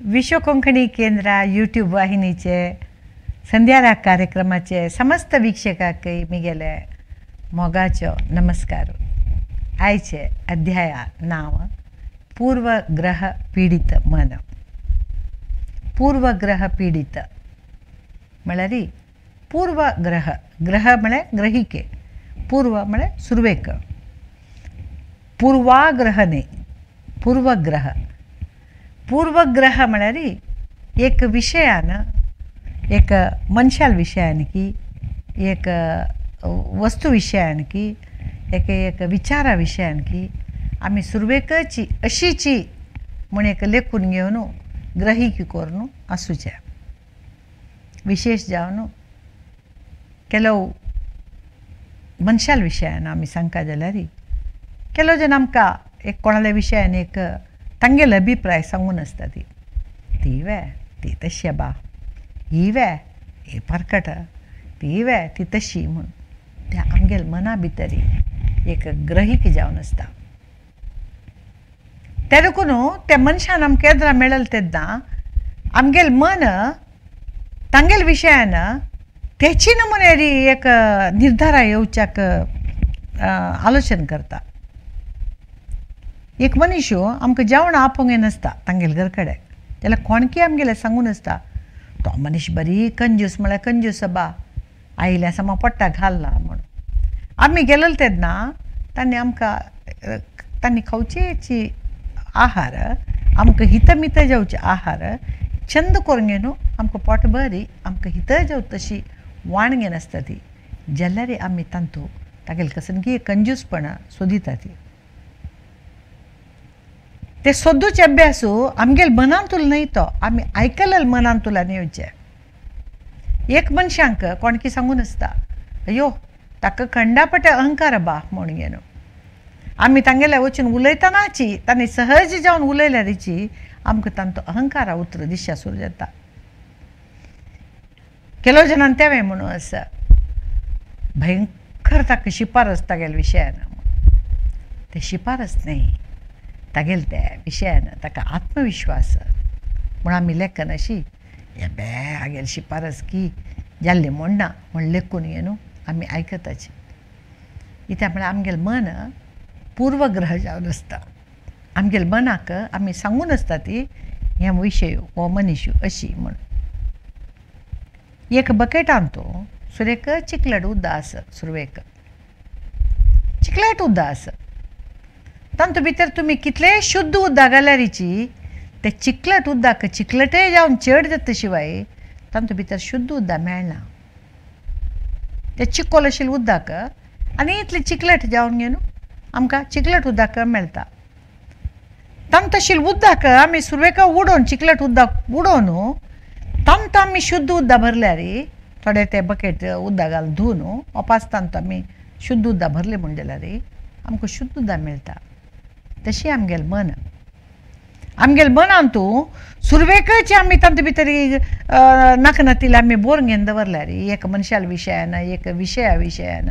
विश्व कोंकणी केंद्र यूट्यूब वाहिनीचे संध्याराग कार्यक्रमाचे समस्त वीक्षकांक मिगेले मोगाचो नमस्कार। आयचे अध्याया नाव पूर्वग्रह पीडित मन। पूर्वग्रह पीडित म्हळ्यार पूर्वग्रह, ग्रह म्हळ्यार ग्रहिके, पूर्व म्हळ्यार सुरवेक, पूर्वाग्रह न्ही पूर्वग्रह। पूर्वग्रह म्हळ्यार एक विशयान, एक मनशाल विशयान की एक वस्तू विशयान की एक एक विचारा विशयान की आमी सुरवेकची अशीची म्हूण एक लेखून घेवन ग्रहिकी करून आसूचें। विशेष जावन ಕೆಲವು मनशाल विशयान आमी सांगता जाल्यार ಕೆಲವು जन आमकां एक कोणाल्या विशयान एक तांगेलो अभिप्राय सांगून आसता ती ती वे ती तशी बा, ही वे ही परकट, ती वे ती तशी म्हूण त्या आमगेल मना भितर एक ग्रहिकी जावन आसता। ते देखून त्या मनशान आमकां केन्ना मेळ्ळें तेन्ना आमगेल मन तांगेल विशयान तेची नमुनेरी एक निर्धारा येवच्याक आलोचन करता। एक मनीस आमकां जेवण आपोवंक येनासता तांगेल घर कडेन जाल्यार कोणकी आमगेलें सांगून आसता तो मनीस बरी कंजूस म्हळ्यार कंजूस बा, आयिल्ल्या समा पोट्टा घालना म्हूण। आमी गेलेले तेन्ना तांणी आमकां तांणी खावचेची आहार आमकां हितमित जावचे आहार छंद करून घेवन आमकां पोट बरी आमकां हित जाव तशी वाण घेनासता ती जाल्यार आमी तांतू तागेले कसन की कंजूसपणां सोदिता ती ते सोदूचे अभ्यास आमगेल मनांतूल न्हय तो आमी आयकलेल मनांतुल्यान येवचे। एक मनशांक कोणकी सांगून आसता अयो ताका खंडापटे अहंकार बा म्हूण घेवन आमी तांगेल्या वचून उलयतनाची तांणी सहज जावन उलयल्यारीची आमकां तांचो अहंकारा उतर दिशा सुरू जाता। ಕೆಲವು जनान तेवें म्हणून आसा भयंकर ताका शिफारस तागेल्या विशयान, ते शिफारस न्हय तागेले त्या विशयान ताका आत्मविश्वास म्हूण आमी लेखन अशी हे बे हागेली शिफारस की जाल्ली म्हूण ना म्हूण लेखून न्हू आमी आयकताची। कित्याक म्हळ्यार आमगेलें मन पूर्वग्रह जावन आसता, आमगेले मनाक आमी सांगून आसता ती हे विशय हो मनीस अशी म्हूण। एक बकेटान तो सुरेक चिकलट उदक आसा, सुरवेक चिकलट उदक आसा, तातूंत भितर तुमी कितलेय शुद्ध उदक घाल्यारीची ते चिकलट उदक चिकलटय जावन चड जाता शिवाय तातूंत भितर शुद्ध उदक मेळना। ते चिकोल आशिल्लें उदक आनी इतलें चिकलट जावन घेवन आमकां चिकलट उदक मेळटा। तातूंत आशिल्लें उदक आमी सुरवेक उडोवन चिकलट उदक उडोवन तांतूत आमी शुद्ध उदक भरल्यार थोडे ते बकेट उदक घालून धुवन ओपास तांतूत आमी शुद्ध उदक भरलें म्हूण जाल्यार आमकां शुद्ध उदक मेळटा। तशें आमगेलें मन, आमगेलें मनांत सुरवेकच आमी तातूंत भितर नाका नातिल्लें आमी बोर घेवन दवरल्यार एक मनशाल विशयान एक विशया विशयान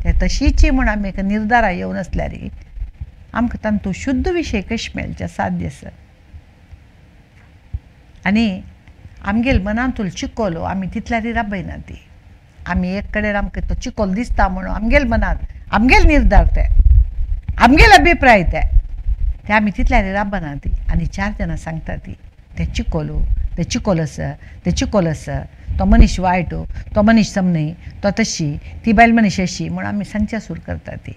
ते तशीच म्हूण आमी एक निर्धारा येवन आसल्यार आमकां तातूंत शुद्ध विशय कशें मेळचें साध्य आसा। आनी आमगेल मनांतूल चिकोल आमी तितल्यारी राबयना ती आमी एक कडेन आमकां तो चिकोल दिसता म्हणून आमगेल मनांत आमगेल निर्धार ते आमगेल अभिप्राय ते ते आमी तितल्यारी राबना ती आनी चार जाणां सांगता ती ते चिकोल ते चिकोल आसा ते चिकोल आसा, तो मनीस वायट, तो मनीस समन्हय, तो तशी, ती बायल मनीस अशी म्हूण आमी सांगच्या सूर करता ती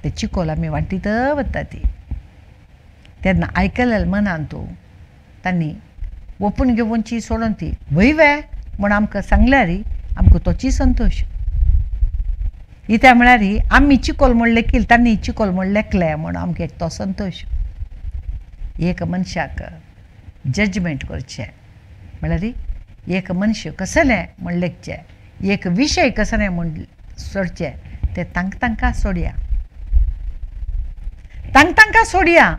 ते चिकोल आमी वांटीत वता ती। तेन्ना आयकलें मनांत तांणी ओपून घेवची सोडून ती वय वे म्हूण आमकां सांगल्यार आमकां तोची संतोश। कित्याक म्हळ्यार आमी चिकोल म्हूण लेखील तांणी चिकोल म्हूण लेखलें म्हूण आमकां एक तो संतोश। एक मनशाक जजमेंट करचें म्हळ्यार एक मनश कसलें म्हूण लेखचें, एक विशय कसलें म्हूण सोडचें तें तांकां तांकां सोडया, तांकां तांकां सोडया।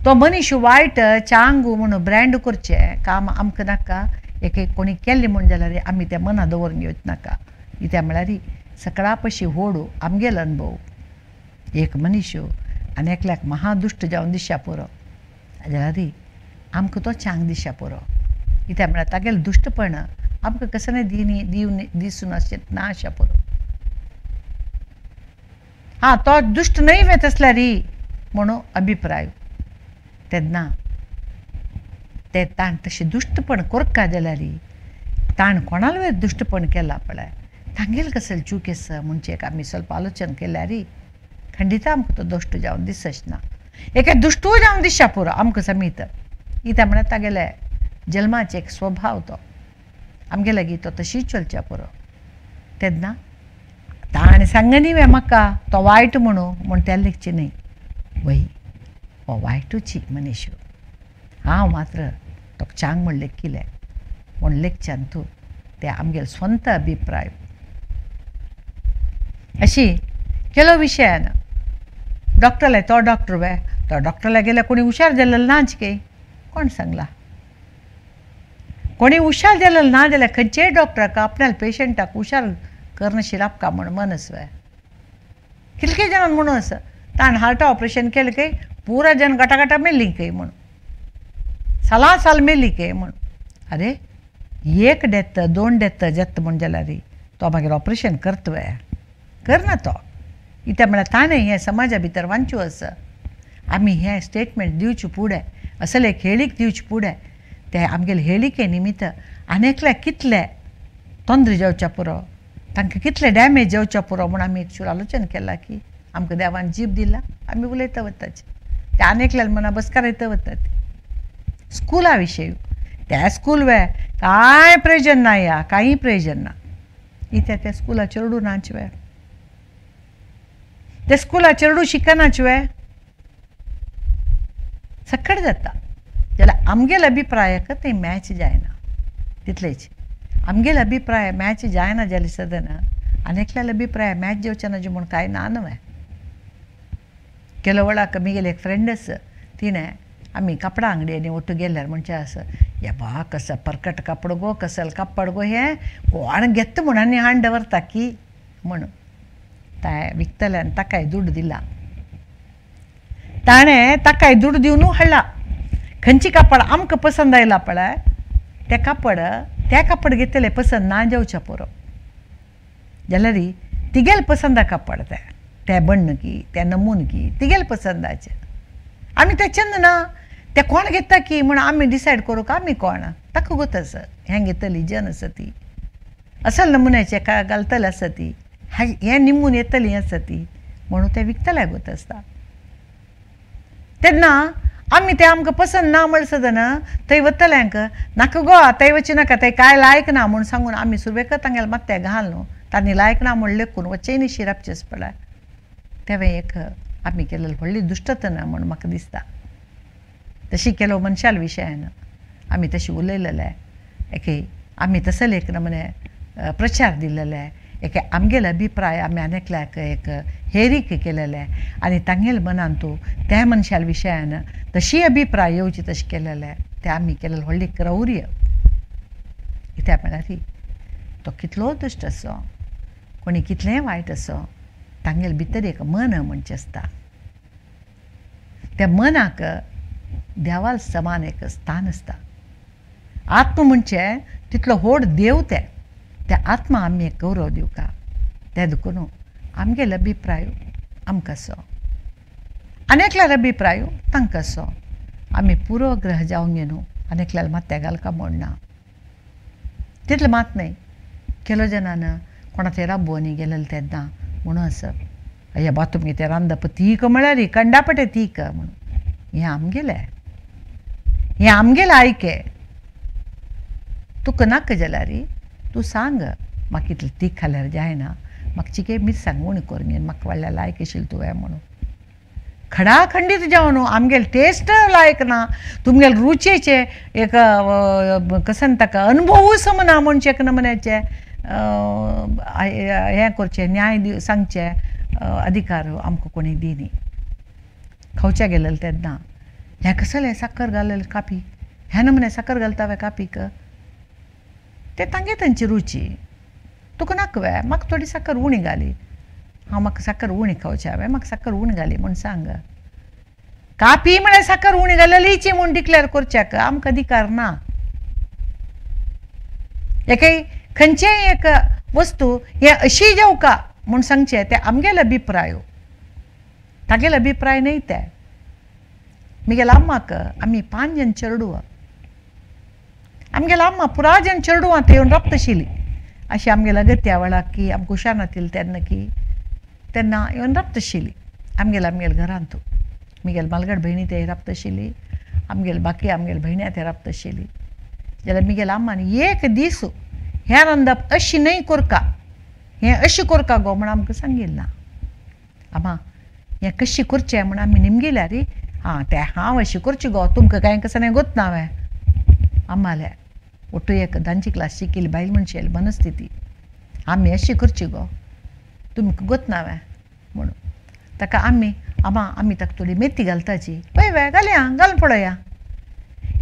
तो मनीस वायट चांगू म्हूण ब्रँड करचें काम आमकां नाका, एक एक कोणी केल्लें म्हूण जाल्यार आमी तें मना दवरून घेवच नाका। कित्याक म्हळ्यार सगळ्या पशी व्हड आमगेलो अनुभव एक मनीस आनी एकल्याक महादुश्ट जावन दिसच्या पुरो जाल्यार आमकां तो चांग दिशा पुरो. कित्याक म्हळ्यार तागेलें दुश्टपण आमकां कसलें दिवन दिसून अशें ना आशा पुरो. आं तो दुश्ट न्हय वे तसल्यार म्हणून अभिप्राय. तेन्ना ते ताण तशें दुश्टपण कोरका जाल्यार ताण कोणाल दुश्टपण केलां पळय तांगेल कसलें चूक आसा म्हणचे एक आमी स्वल्प आलोचन केल्यार खंडिता आमकां तो दुश्ट जावन दिसच ना. एके दुश्टूय जावन दिसच्या पुरो आमकां समीत. कित्याक म्हळ्यार तागेले जल्माचे एक स्वभाव तो आमगे लागीं तो तशीच चलच्या पुरो. तेन्ना ताणें सांगनी वे म्हाका तो वायट म्हणून म्हूण तें लेखचें न्हय. वय हो वायटूची मनीश हांव मात्र तो चांग म्हण लेखिलें म्हूण लेखच्यान तूं ते आमगेले स्वंत अभिप्राय. अशी केलो विशयान डॉक्टरला तो डॉक्टर वे तो डॉक्टरला गेल्यार कोणी हुशार जालेलो नाच के कोण सांगला. कोणी हुशार जालेलो ना जाल्यार खंयचेय डॉक्टराक आपल्या पेशंटाक हुशार करनशी राबका म्हण मनस वे. कितले जाणां म्हणून आसा ताणें हार्टा ऑपरेशन केलें काय पुरा जन गटागटा मेल्ली काय म्हूण साला साल मेल्ली काय म्हूण. अरे एक डेथ दोन डेथ जाता म्हूण जाल्यार तो मागीर ऑपरेशन करता वे करना तो. कित्याक म्हळ्यार ताणें हें समाजा भितर वांचू आसा. आमी हें स्टेटमेंट दिवचें फुडें असले एक हेळीक दिवचें फुडें ते आमगेले हेळिके निमित्त आनी एकल्याक कितले तोंद्र जावच्या पुरो तांकां कितले डॅमेज जावच्या पुरो म्हूण आमी एक चूर आलोचन केलां की आमकां देवान जीब दिला आमी उलयता वताचे ते आनी एकल्यान मना बसकारायता वतात. स्कुला विशय त्या स्कूल वे कांय प्रयोजन ना ह्या कांय प्रयोजन ना. इत्या त्या स्कुला चेडूं नाच वे ते स्कुला चेडूं शिकनाच वे सकट जाता जाल्यार आमगेले अभिप्रायाक तें मॅच जायना. तितलेच आमगेले अभिप्राय मॅच जायना जाल्यार सदन आनी एकल्याले अभिप्राय मॅच जावचे ना म्हूण कांय ना न्हय. केलो वेळाक म्हगेली एक फ्रेंड आसा तिणें आमी कापडां आंगडी आनी ಒಟ್ಟು गेल्यार म्हणचे आसा येबा कसो परकट कापड गो कसल कापड गो हें कोण घेता म्हूण आनी हाडून दवरता की म्हणून ताणें विकतल्यान ताकाय दुड दिला. ताणें ताकाय दुड दिवन हाडला. खंयची कापड आमकां पसंद आयला पळय तें कापड तें कापड घेतलें पसंद ना जावचें पुरो जाल्यार तिगेले पसंदा कापड तें तें बण्ण की तें नमून की तिगेले पसंदाचें आमी तें चंद ना तें कोण घेता की म्हूण आमी डिसायड करूंक आमी कोण ताका गोत आसा हें घेतली जन आसा ती असल नमुन्याचें घालतलें आसा ती हें निमून येतली आसा ती म्हणून तें विकतले गोत आसता. तेन्ना आमी तें आमकां पसंद ना म्हळ्यार सदना थंय वतल्यांक नाका गो थंय वचूं नाका थंय कांय लायक ना म्हूण सांगून आमी सुरवेक तांगेले मात्ते घाल न्हू तांणी लायक ना म्हूण लेखून वचचेय न्ही शिरापचेच पळय. तें एक आमी केलेली व्हडली दुश्टता ना म्हूण म्हाका दिसता. तशी केलो मनशाल विशयान आमी तशी उलयलेले एके आमी तसले एक नमुने प्रचार दिलेले एके आमगेले अभिप्राय आमी आनी एकल्याक एक हेरीक केलेले आनी तांगेले मनान तूं त्या मनशाल विशयान तशी अभिप्राय येवची तशें केलेले ते आमी केलेले व्हडली क्रौर्य. कित्याक म्हळ्यार तो कितलो दुश्ट आसो कोणी कितलेंय वायट आसो तांगेले भितर एक मन म्हणचें आसता. त्या मनाक देवाल समान एक स्थान आसता. आत्मा म्हणचे तितलो व्हड देव ते त्या आत्मा आमी एक गौरव दिवका. ते देखून आमगेले अभिप्राय आमकां आसो आनी एकल्यार अभिप्राय तांकां आसो. आमी पुर्वग्रह जावंक न्हू आनी एकल्यार मात्या घालका म्हूण ना. तितलें मात न्हय केलो जाणान कोणा ते राबोवनी गेलेले तेन्ना म्हणून आसा अय्या बा तुमगे तें रांदप तीक म्हळ्यार कंडापटे तीक म्हणून हें आमगेलें हें आमगेलें आयके तुका नाका जाल्यार तूं सांग म्हाका इतलें तीख खाल्यार जायना म्हाका चिके मिरसांग उणी कर म्हाका व्हडल्या लायक आशिल्लें तुवें म्हणून खडाखंडीत जावन आमगेले टेस्ट लायक ना तुमगेले रुचेचे एक कसन ताका अनुभवूय समना म्हणचें एक नमुन्याचें हें करचें न्याय दिव सांगचें अधिकार आमकां कोणी दिनी. खावच्या गेलेलें तेन्ना हें कसलें साकर घालेलें कापी ह्या नमुन्या साकर घालता वे कापीक तें तांगे तांची रुची तुका नाका वे म्हाका थोडी साकर उणी घाली हांव म्हाका साकर उणी खावची हांवें म्हाका साकर उणी घाली म्हूण सांग. कापी म्हळ्यार साकर उणी घाललीची म्हूण डिक्लेर करच्याक आमकां अधिकार ना. एकय खंयचेय एक वस्तू हें अशी जावका म्हूण सांगचें तें आमगेलो अभिप्राय, तागेलो अभिप्राय न्हय तें. मिगेल अम्माक आमी 5 जण चेडवां, आमगेल अम्मा पुरा जण चेडवां ते येवन राबताशिल्ली. अशें आमगेल्या गत्या वेळार की आमकां हुशार नातिल्लें तेन्ना की तेन्ना येवन राबताशिल्ली आमगेल आमगेल घरांत. मिगेल मालगड भयणी ते राबताशिल्ली, आमगेल बाकी आमगेल भयण्या ते राबताशिल्ली. जाल्यार मिगेल अम्मान एक दीस हें रांदप अशी न्हय कोरका, हें अशें कोरका गो म्हूण आमकां सांगिल्लें ना. आमा हें कशें करचें म्हूण आमी निमगिल्यार आं तें हांव अशें करचें गो तुमकां कांय कसो न्हय गोत ना हांवें. आम्माले ಒಟ್ಟು एक धांची क्लास शिकिल्ली बायल मनशेली मनस्थिती आमी अशी करची गो तुमकां गोत ना हांवें म्हणून ताका आमी आमा आमी ताका थोडी मेथी घालताची पळय वे घालया घालून पळोवया.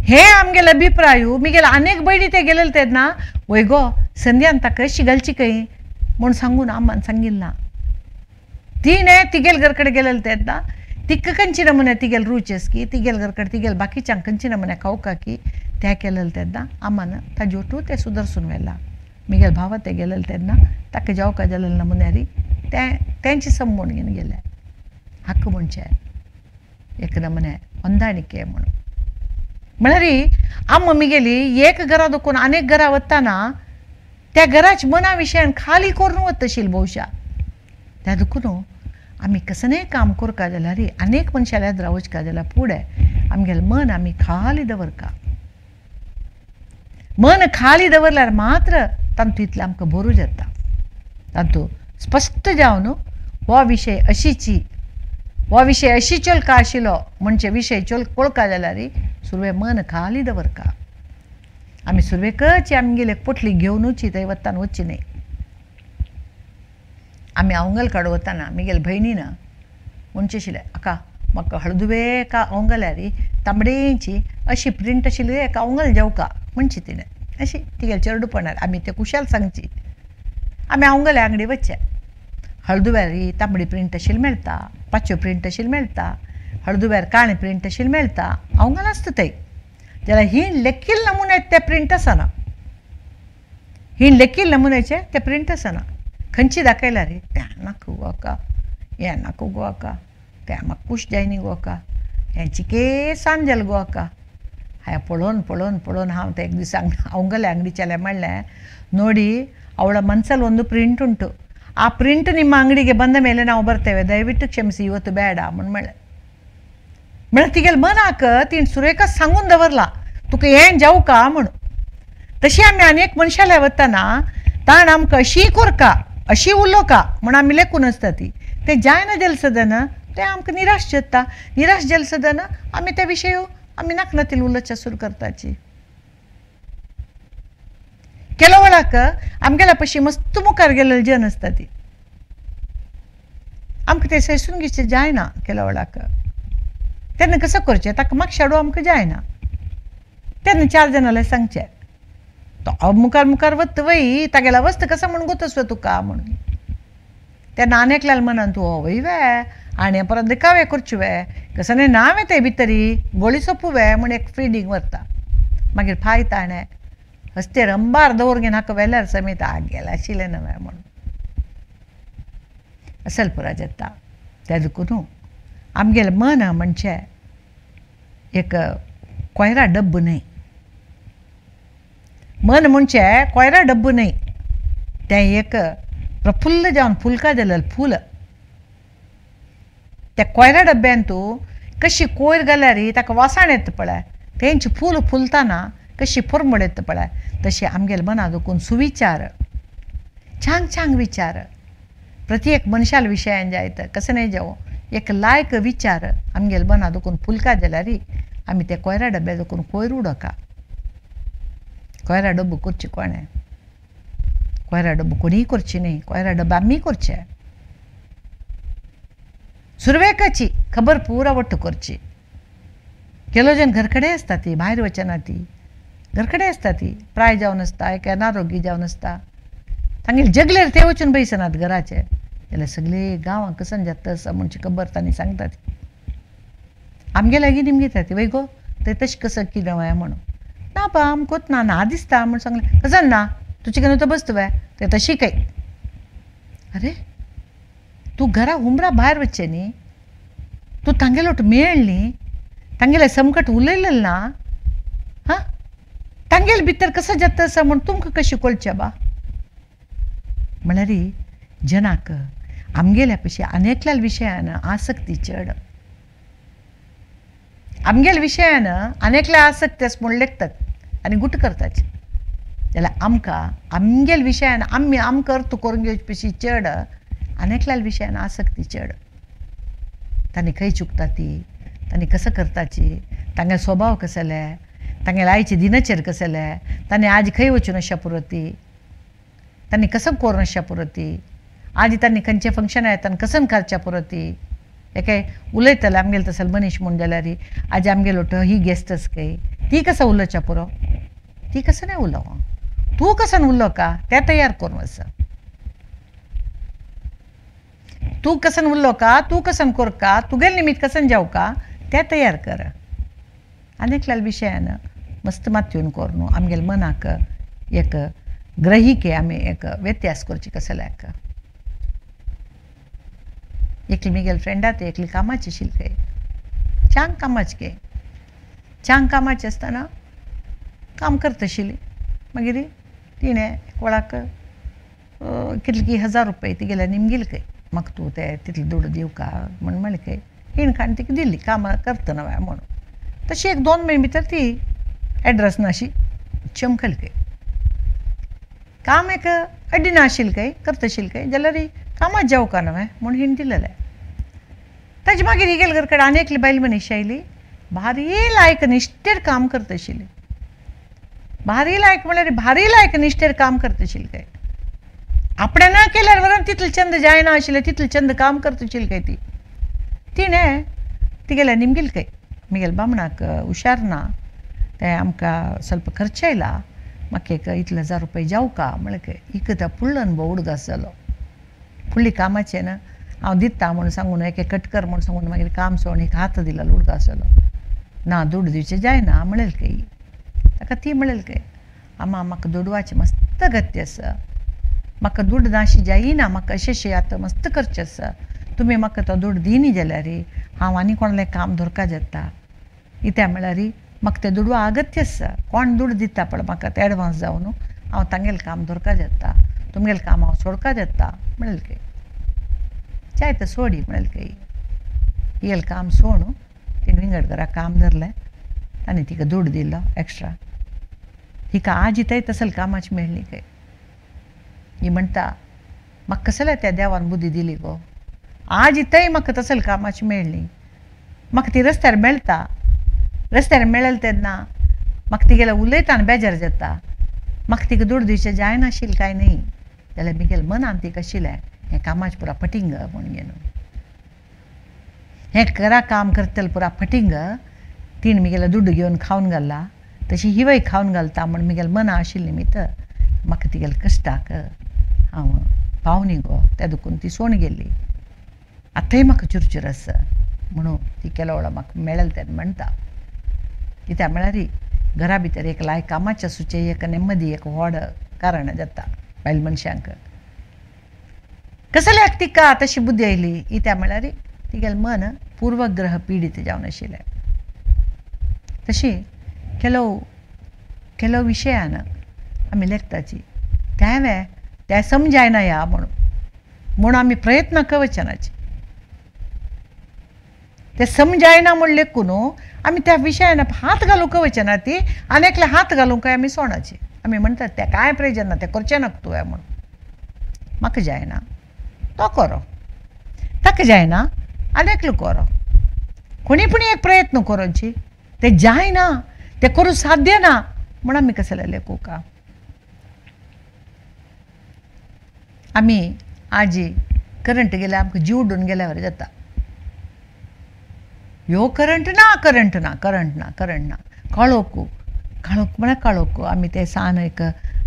हे आमगेले अभिप्राय. मिगेले अनेक भयणी ते गेलेले तेन्ना वय गो संध्यान ताका अशी घालची खंय म्हूण सांगून आम्मान सांगिल्लें ना. तिणें तिगेल घर कडेन गेलेले तेन्ना तिका खंयची नमुने तिगेल रूच आसकी तिगेल घर कडेन तिगेल बाकीच्यांक खंयची नमुने खावका की त्या केलेले तेन्ना आम्मान ताजे ओटू तें सुदरसून व्हेलां. मिगेल भावा ते गेलेले तेन्ना ताका जेवका जालेले नमुन्यारी तें तेंचे संबोण घेवन गेले. हक्क म्हणचे एक नमुने ಹೊಂದಾಣಿಕೆ म्हणून म्हळ्यार आम्मा मिगेली एक घरा दुखून अनेक घरा वतना त्या घराच्या मना विशयान खाली करून वतशील बहुशा. त्या दुखून आमी कसलेंय काम करका जाल्यार अनेक मनशाल्या वचका जाल्यार फुडें आमगेलें मन आमी खाली दवरका. मन खाली दवरल्यार मात्र तातूंत इतलें आमकां बरो जाता. तातूंत स्पश्ट जावन हो विशय अशीची हो विशय अशी चोलका आशिल्लो म्हणजे विशय चोल कोळका जाल्यार सुरवे मन खाली दवरका. आमी सुरवेकच आमगेले पोटली घेवनूच थंय वतान वचची न्हय. आमी अवंगल काडू वतना मिगेल भयणीन म्हणचें आशिल्लें आका म्हाका हळदुवे एका अवंगल्यार तांबडेची अशी प्रिंट आशिल्ली एका अवंगल जेवका म्हणची तिणें अशी तिगेले चेरडुपणार आमी ते कुशाल सांगची. आमी अवंगल्या आंगडी वचचें हळदुव्यार तांबडी प्रिंट आशिल्ली मेळटा, पाचव्यो प्रिंट आशिल्ली मेळटा, हळदुव्यार काळें प्रिंट आशिल्लें मेळटा, अवंगल आसता थंय. जाल्यार ही लेखील नमुन्याचे ते प्रिंट आसना, ही लेखील नमुन्याचे ते प्रिंट आसना. खंयची दाखयल्यार तें नाका गो आका, हें नाका गो आका, तें म्हाका खूश जायनी गो आका, हें चिके सांज जालें गो आका. हांवें पळोवन पळोवन पळोवन हांव ते एक दीस अवंगले ಅಂಗಡಿ म्हणलें ನೋಡಿ ಅವಳ ಮನಸ್ಸಲ್ಲಿ ಒಂದು ಪ್ರಿಂಟ್ ಉಂಟು, ಆ ಪ್ರಿಂಟ್ ನಿಮ್ಮ ಅಂಗಡಿಗೆ ಬಂದ ಮೇಲೆ ನಾವು ಬರ್ತೇವೆ, ದಯವಿಟ್ಟು ಕ್ಷಮಿಸಿ ಇವತ್ತು ಬೇಡ म्हण म्हणलें. म्हळ्यार तिगेले मनाक तिणें सुरेखा सांगून दवरला तुका हें जावका म्हूण. तशी आमी अनेक मनशाले वतना ताण आमकां अशी कोरका अशी उलोवका म्हूण आमी लेखून आसता ती तें जायना जालें सदन तें आमकां निराश जाता. निराश जालें सदन आमी त्या विशय आमी नाकनातील उलोवचें सुरू करताची. केलो वेळाक आमगेल्या पशी मस्त मुखार गेलेले जन आसता ती आमकां तें सैसून घेवचें जायना. केलो वेळाक तेन्ना कसो करचें ताका मागशाडो आमकां जायना. तेन्ना 4 जाणांक सांगचें तो मुखार मुखार वता वय तागेला वस्त कसो म्हूण गोतसो तुका म्हणून. तेन्ना आनी एकल्यान मनान तूं हो वय वे आनी परत दिकावे करचें वे कसो न्हय ना वे ते भितरी गोळी सोंपू वे म्हूण एक फिडींग व्हरता. मागीर फाय ताणें हस्तेर अंबार दवर घेवन हाका वेल्यार समेत गेलें आशिल्लें न्हय म्हणून असल पुरा जाता. त्या देखून आमगेलें मन म्हणजे एक कोयरा डब्बो न्हय, मन म्हणजे कोयरा डब्बो न्हय, तें एक प्रफुल्ल जावन फुलका जालेलें फूल. त्या कोयरा डब्यांत तूं कशी कोयर घाल्यार ताका वासाण येता पळय, तेंचे फूल फुलतना कशी फॉर्मूल येता पळय तशें आमगेले मना दुखून सुविचार छांग छांग विचार प्रत्येक मनशाल विशयान जायत कसं न्हय जावं एक लायक विचार आमगेले मना दुखून फुलका जाल्यार आमी ते कोयरा डब्या दुखून कोयर उडोवका. कोयरा डब्बो करची कोणें, कोयरा डब्बो कोणीय करची न्हय, कोयरा डब्बो आमी करचे. सुरवेकाची खबर पुरा वट्ट करची. केलो जन घरकडे आसता ती भायर वचना ती घरकडे आसता ती प्राय जावन आसता एक अनारोग्य जावन आसता तांगेले जगलेर ते वचून बैसनात घराचे जाल्यार सगळे गांवांक कसन जाता तसं म्हणची खबर तांणी सांगता ती. आमगे लागीं निमगीता ती वय गो ते तशें कसं कितें म्हणून ना बा आमकोत ना ना दिसता म्हूण सांगलें कसं ना तूं चिकन तो बसत वे ते तशी काय. अरे तूं घरा हुमरा भायर वचचें न्ही, तूं तांगेलोट मेळ न्ही, तांगेलें समकट उलयलें ना, हां तांगेले भितर कसो जाता आसा म्हूण तुमकां कशें कळचें बा. म्हणल्यार जनाक आमगेल्या पशी आनी एकल्या विशयान आसक्ती चड, आमगेल्या विशयान आनी एकल्या आसक्ती आसा म्हूण लेखतात आनी गुट करतात. जाल्यार आमकां आमगेल्या विशयान आमी आमकां अर्थ करून घेवचे पशी चड आनी एकल्या विशयान आसक्ती चड. तांणी खंय चुकता ती, तांणी कसं करताची, तांगेलो स्वभाव कसले, तांगेले आयचे दिनचर कसले, तांणी आज खंय वचून अशा पुरती, तांणी कसं करून अशा पुरती, आज तांणी खंयचें फंक्शन आसा तांणी कसं करच्या पुरती. एके उलयतले आमगेले तसले मनीस म्हूण जाल्यार आज आमगेलो ही गेस्ट आसा काय ती कसं उलोवच्या पुरो, ती कसं नाही उलोवं, तूं कसं उलो का तें तयार करून आसा, तूं कसन उरलो का, तूं कसन कर का, तुगेले निमित्त कसन जावं का तें तयार कर. आनी एकल्या विशयान मस्त मातयेन करून आमगेले मनाक एक ग्रहिके आमी एक व्यत्यास करची कसल्याक. एकली म्हगेली फ्रेंडा ती एकली कामाची आशिल्ली खंय, चांग कामाची गे, चांग कामाची आसतना काम करता आशिल्ली. मागीर तिणें कोणाक कितले की 1000 रुपया तिगेल्या निमगिले खंय, म्हाका तूं ते तितले दुडू दिवका म्हूण म्हणलें खंय, हिणें काडून तिका दिली कामां करतना म्हणून. तशी एक 2 म्हयने भितर ती एड्रेस नाशी चमकली खंय, काम एक अड्डी नाशिल्लें खंय करता आशिल्लें खंय, जाल्यार कामां जावका न्हय म्हूण हिणें दिलेलें. ताजे मागीर हिगेले घर कडेन आनी एकली बायल मनीस आयली, भारी लायक निश्ठेर काम करता आशिल्ली, भारी लायक म्हणल्यार भारी लायक निश्ठेर काम करता आशिल्ली खंय. आपणें ना केल्यार वरून तितलें चंद जायना आशिल्लें तितलें चंद काम करता आशिल्ली खंय ती. तिणें तिगेलें निमगिलें खंय, म्हगेल्या बामणाक हुशार ना तें आमकां स्वल्प खर्च आयला, म्हाका एक इतले 1000 रुपया जावका म्हणलें खंय. हिका तो फुडलो अनुभव उडगास जालो, फुडली कामाचें ना हांव दिता म्हूण सांगून एक कट कर म्हूण सांगून मागीर काम सोडून एक हात दिलो उडगास जालो. ना दुडू दिवचें जायना म्हणलें खंय ताका. ती म्हणलें खंय, आमा म्हाका दुडवाचें मस्त गत्य आसा, म्हाका दुड नाशी जायना, म्हाका अशें अशें आतां मस्त करचें आसा, तुमी म्हाका तो दुड दिनी जाल्यार हांव आनी कोणालें काम धरका जाता. कित्याक म्हळ्यार म्हाका तें दुडवा अगत्य आसा, कोण दुड दिता पळय म्हाका तें एडवांस जावन हांव तांगेलें काम धरका जाता, तुमगेलें काम हांव सोडका जाता म्हणलें खंय. चाय तर सोडी म्हणलें खंय, हिगेलें काम सोडून तिणें विंगड घरा काम धरलें आनी तिका दुड दिलो एक्स्ट्रा. हिका आज थंय तसलें कामाची मेळ्ळी खंय. ही म्हणटा म्हाका कसल्या त्या देवान बुद्धी दिली गो, आज थंय म्हाका तसलें कामाची मेळ्ळी. म्हाका ती रस्त्यार मेळटा, रस्त्यार मेळ्ळें तेन्ना म्हाका तिगेलें उलयता आनी बेजार जाता, म्हाका तिका दुड दिवचें जायनाशिल्लें काय न्ही, जाल्यार म्हगेलें मनान तिका आशिल्लें हें कामाचें पुरा फटींग म्हूण घेवन हें घरा काम करतलें पुरा फटींग, तिणें म्हगेलें दुड्ड घेवन खावन घाला तशी हिवय खावन घालता म्हूण म्हगेलें मना आशिल्लें निमित्त म्हाका तिगेलें कश्टाक हांव पावनी गो, त्या दुखून ती सोण गेल्ली. आतांय म्हाका चुरचूर आसा म्हणून ती केलोवळा म्हाका मेळ्ळें तेन्ना म्हणटा. कित्याक म्हळ्यार घरा भितर एक लायक कामाचें आसूचें एक नेमदी एक व्हड कारण जाता बायल मनशांक. कसल्याक तिका तशी बुद्धी आयली कित्याक म्हळ्यार तिगेलें मन पूर्वग्रह पिडीत जावन आशिल्लें. तशी ಕೆಲವು ಕೆಲವು विशयान आमी लेखताची तें तें समजायना ह्या म्हणून म्हूण आमी प्रयत्न कवचनाचे ते समजायना म्हूण लेखून आमी त्या विशयान हात घालूंक वचना ती आनी एकले हात घालूंक आमी सोणाची आमी म्हणटात तें कांय प्रयोजन ना, तें करचें नाका तुवें म्हणून. म्हाका जायना तो करो, ताका जायना आनी एकलो करो, कोणी पूण एक प्रयत्न करोची ते जायना ते करूं साध्य ना म्हूण आमी कसले लेखूंक. आमी आजी करंट गेल्यार आमकां जीव उडून गेल्यार जाता, ह्यो करंट ना, करंट ना, करंट ना, करंट ना, काळोख काळोख म्हळ्यार काळोख. आमी ते सान एक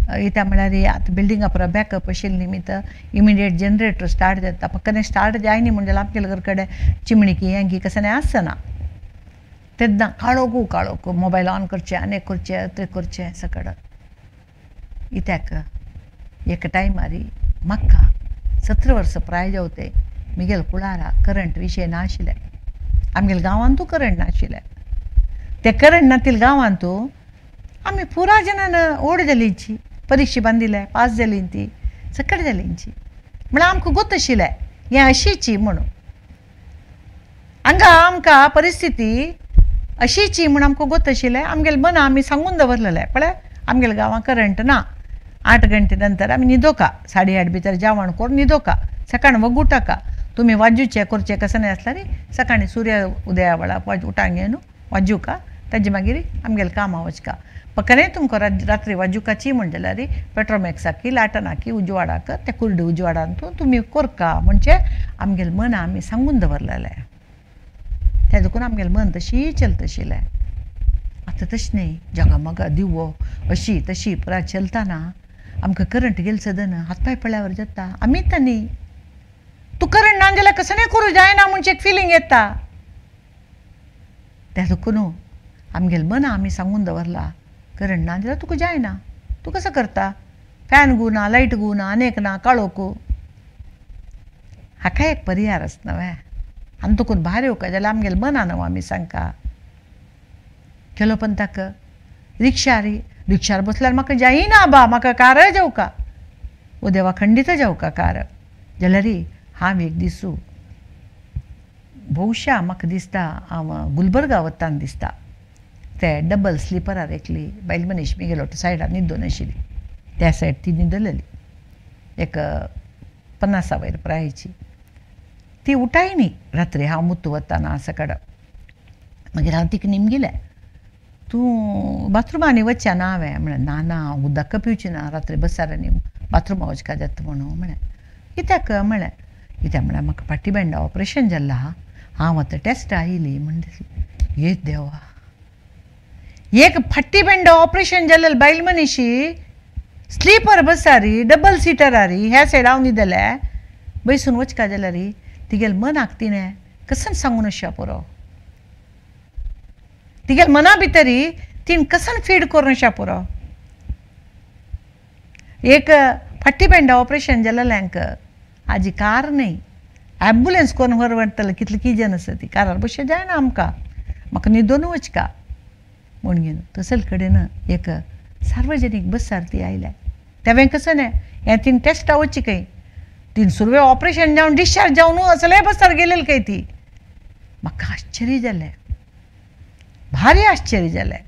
कित्याक म्हळ्यार आतां बिल्डिंगा पुरो बॅकअप आशिल्लें निमित्त इमिडिएट जनरेटर स्टार्ट जाता, पक्कने स्टार्ट जायनी म्हूण जाल्यार आमगेले घर कडेन चिमणी की हें की कसलें आसना. तेन्ना काळोखू काळोखू मोबायल ऑन करचें आनी करचें तें करचें सकड इत्याक एक टायमारी म्हाका 17 वर्सां प्राय जावते मिगेल कुळारा करंट विशय नाशिल्ले आमगेले गांवांतू करंट नाशिल्ले ते करंट नातील गांवांतू आमी पुरा जनान ओड जालींची परिक्षा बांदिले पास जाली ती सकट जालींची म्हळ्यार आमकां गोत आशिल्लें हें अशीची म्हणून हांगा आमकां परिस्थिती अशीची म्हूण आमकां गोत आशिल्लें आमगेले मना आमी सांगून दवरलेलें पळय आमगेले गांवां करंट ना 8 घंटे नंतर आमी न्हिदोका 8:30 भितर जेवण करून न्हिदोका सकाळी वग उठाका तुमी वाजूचे करचे कसं नाही आसल्यार सकाळी सूर्य उदया वेळा उठांक न्हू वाजुका ताजे मागीर आमगेले कामां वचका पकने तुमकां रात्री वाजुकाची म्हण जाल्यार पेट्रोमॅक्साकी लाटनाकी उजवाडाक ते कुर्डी उजवाडान तुमी करका म्हणजे आमगेले मन आमी सांगून दवरलेलें त्या देखून आमगेलें मन तशी चलता आशिल्लें आतां तशें न्ही जगामगा दिवो अशी तशी पुरा चलतना आमकां करंट गेल सदन हात पांय पळ्यावर जाता आमीच न्ही तूं करंट ना जाल्यार कसं नाही करूं जायना म्हणजे एक फिलींग येता त्या देखून आमगेलें मन आमी सांगून दवरला करंट ना जाल्यार तुका जायना तूं कसो करता फॅन गू ना लायट गू ना आनेक ना काळोखू हाका एक परिहार आसना वे आनी तुकून भायर येवका जाल्यार आमगेलें मना न्हू आमी सांगका केलो पण ताका रिक्षार रिक्षार बसल्यार म्हाका जायना बा म्हाका कार जावका ओ देवा खंडीत जावका कार जाल्यार हांव एक दिसू भोवशा म्हाका दिसता हांव गुलबर्गा वतान दिसता ते डबल स्लिपरार एकली बायल मनीस मिगेलो सायडान न्हिदोन आशिल्ली त्या सायड ती न्हिदलेली एक 50 वयर प्रायची ती उठाय न्ही रात्री हांव मुत्तू वताना सकाळ मागीर हांव तिका निमगिलें तूं बाथरुमांनी वचच्या ना हांवें म्हळें ना ना हांव उदक पिवचें ना रात्री बसार आनी बाथरुमा वचका जाता म्हणून म्हळें कित्याक म्हळें कित्याक म्हळ्यार म्हाका फाटी बेंडा ऑपरेशन जाल्लां आहा हांव आतां टॅस्ट आयली म्हण दिसलें ये देवा एक फाटी बेंडा ऑपरेशन जाल्लें बायल मनीशी स्लीपर बसारी डबल सिटरारी ह्या सायड हांव न्हिदलें बैसून वचका जाल्यार तिगेले मनाक तिणें कसन सांगून अशें पुरो तिगेले मना भितरी तिणें कसन फीड करून अशें पुरो एक फाटी बेंडा ऑपरेशन जाल्ल्यांक आजी कार न्ही ॲम्बुलन्स कोण व्हर व्हरतले कितले किजन आसा ती कारार बशें जायना आमकां म्हाका न्हिदोन वचका म्हूण घेवन तसले कडेन एक सार्वजनीक बसार ती आयल्या तेवें कसं न्ही हें तिणें टेस्टा वचची खंय तिणें सुरवे ऑपरेशन जावन डिस्चार्ज जावन असले बसार गेलेली खंय ती म्हाका आश्चर्य जालें भारी आश्चर्य जालें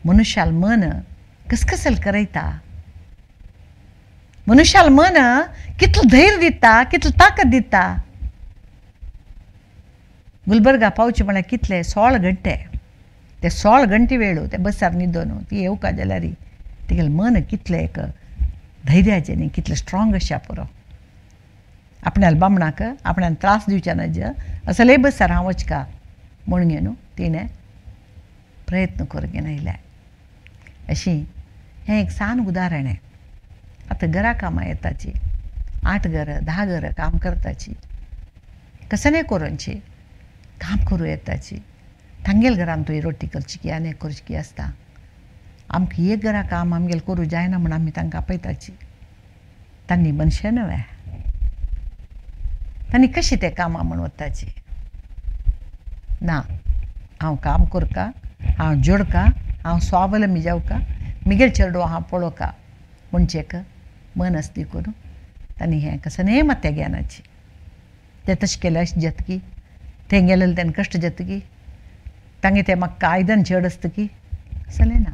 मनुष्याल मन कसकसल करयता मनुष्याल मन कितलें धैर्य दिता कितलें ताकद दिता गुलबर्गा पावचे म्हळ्यार कितले 16 घंटे ते 16 घंटे वेळू ते बसार न्हिदोन ती येवका जाल्यार तिगेलें मन कितलें एक धैर्याचें न्ही कितलें स्ट्रोंग अशें पुरो आपणाल्या बामणाक आपणाक त्रास दिवचे नज असले बसार हांव वचका म्हूण घेवन तिणें प्रयत्न करून घेवन आयलें अशी हें एक सान उदाहरण आहे आतां घरा कामां येताची 8 घरां 10 घरां काम करताची कसं करूनची काम करूं येताची तांगेल घरान तुवें रोटी करची की आनी करची की आसता आमकां एक घरा काम आमगेलें करूं जायना म्हूण आमी तांकां आपयताची तांणी मनशां न्हय तांणी कशीं तें कामां म्हूण वताची ना हांव काम करका हांव जोडका हांव स्वावलंबी जावका मिगेल चेडो हांव पळोवका म्हणचे एक मन आसली करून तांणी हें कसं न्ही मात्या ज्ञानाची तें तशें केलें अशें जातकी थंय गेलें तेन्ना कश्ट जातकी तांगे तें म्हाका आयदन चड आसता की असलें ना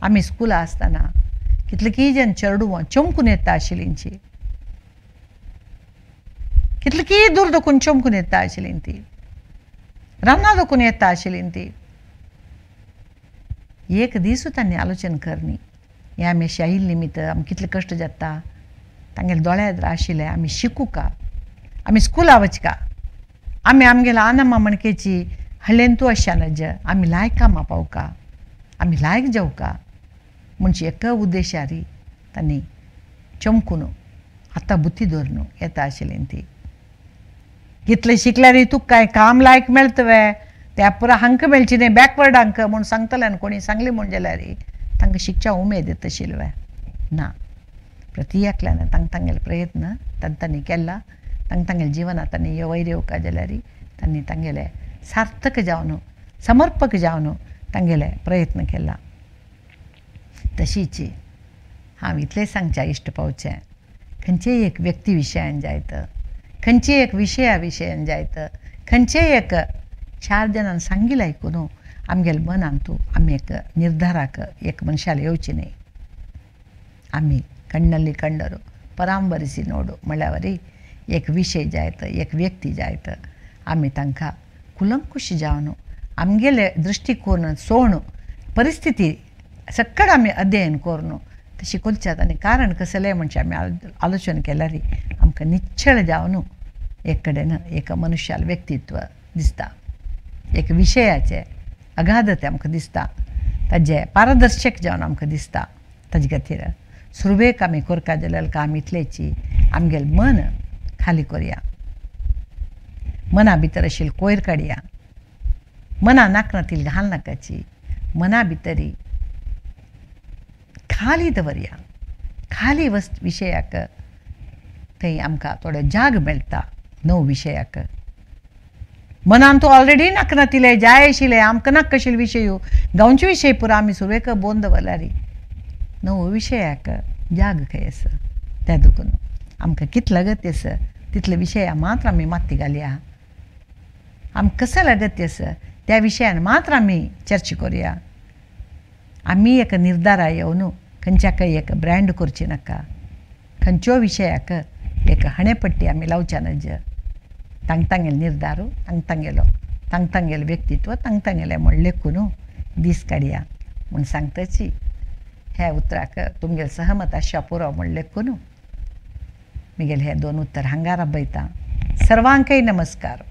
आमी स्कुला आसतना कितले की जन चेडवां चमकून येता आशिल्लींची कितले की दूर दोकून चमकून येता आशिल्लीं ती रानां दोकून येता आशिल्लीं ती एक दीस तांणी आलोचन करनी हें आमी अशें आयिल्ले निमित्त आमकां कितले कश्ट जाता तांगेले दोळ्या आशिल्ले आमी शिकूका आमी स्कुला वचका आमी आमगेले आनामा म्हणकेची हळ्ळेन तूं अशें नज आमी लायक कामां पावका आमी लायक जावका म्हणजे एका उद्देशारी तांणी चमकून आतां बुद्धी धरून येता आशिल्ली ती कितलें शिकल्यार तुका कांय काम लायक मेळटलें त्या पुरा हांकां मेळची न्ही, बॅकवर्ड हांकां म्हूण सांगतले आनी कोणी सांगली म्हूण जाल्यार तांकां शिकच्या उमेद येता आशिल्ले ना. प्रति एकल्यान तांकां तांगेले प्रयत्न तांणी केला, तांकां तांगेले जिवनांत तांणी वयर येवका जाल्यार तांणी तांगेले सार्थक जावन समर्पक जावन तांगेले प्रयत्न केला. तशीच हांव इतलें सांगच्या इश्ट पावचें, खंयचेय एक व्यक्ती विशयान जायत, खंयचेय एक विशया विशयान जायत, खंयचेय एक चार जाणान सांगिल्लें आयकून आमगेले मनांत तूं आमी एक निर्धाराक एक मनशाले येवची न्हय. आमी कण्णल्ली कंडरो परांबरिसी नोडू म्हळ्यार वरी एक विशय जायत, एक व्यक्ती जायत, आमी तांकां कुलंकुश जावन आमगेले दृश्टिकोन सोण परिस्थिती सक्कड आमी अध्ययन करून तशी कोलच्यात. आनी कारण कसलें म्हणजे आमी आलोचन केल्यार आमकां निश्चळ जावन एक कडेन एक मनुष्यालें व्यक्तित्व दिसता, एक विशयाचें अगाधते आमकां दिसता, ताजें पारदर्शक जावन आमकां दिसता. ताजे खातीर सुरवेक आमी कोरका जाल्यार काम इतलेची आमगेलें मन खाली करुया, मना भितर आशिल्लो कोयर काडया, मना नाकनातील घाल नाकाची, मना भितरी खाली दवरया. खाली वस्त विशयाक थंय आमकां थोडो जाग मेळटा नव विशयाक. मनान तो ऑलरेडी नाकनातिले जाय आशिल्ले आमकां नाका आशिल्ले विशय, गांवचे विशय पुरा आमी सुरवेक बोन दवरल्यार नवो विशयाक जाग खंय आसा. त्या देखून आमकां कितलो अगत्य आसा तितले विशया मात्र आमी माती घालया, आमकां कसलो अगत्य आसा त्या विशयान मात्र आमी चर्चा करुया. आमी एक निर्धारा येवन खंयच्याकय एक ब्रँड करची नाका, खंयच्यो विशयाक एक हाणेपट्टी आमी लावच्या नज. तांग तांगेलो निर्धार, तांग तांगेलो तांग तांगेलें व्यक्तित्व, तांग तांगेलें म्हण लेखून दीस काडया म्हूण सांगताची. ह्या उतराक तुमगेलें सहमत आसच्या पुरो म्हण लेखून म्हगेलें हें दोन उत्तर हांगा राबयता. सर्वांकय नमस्कार.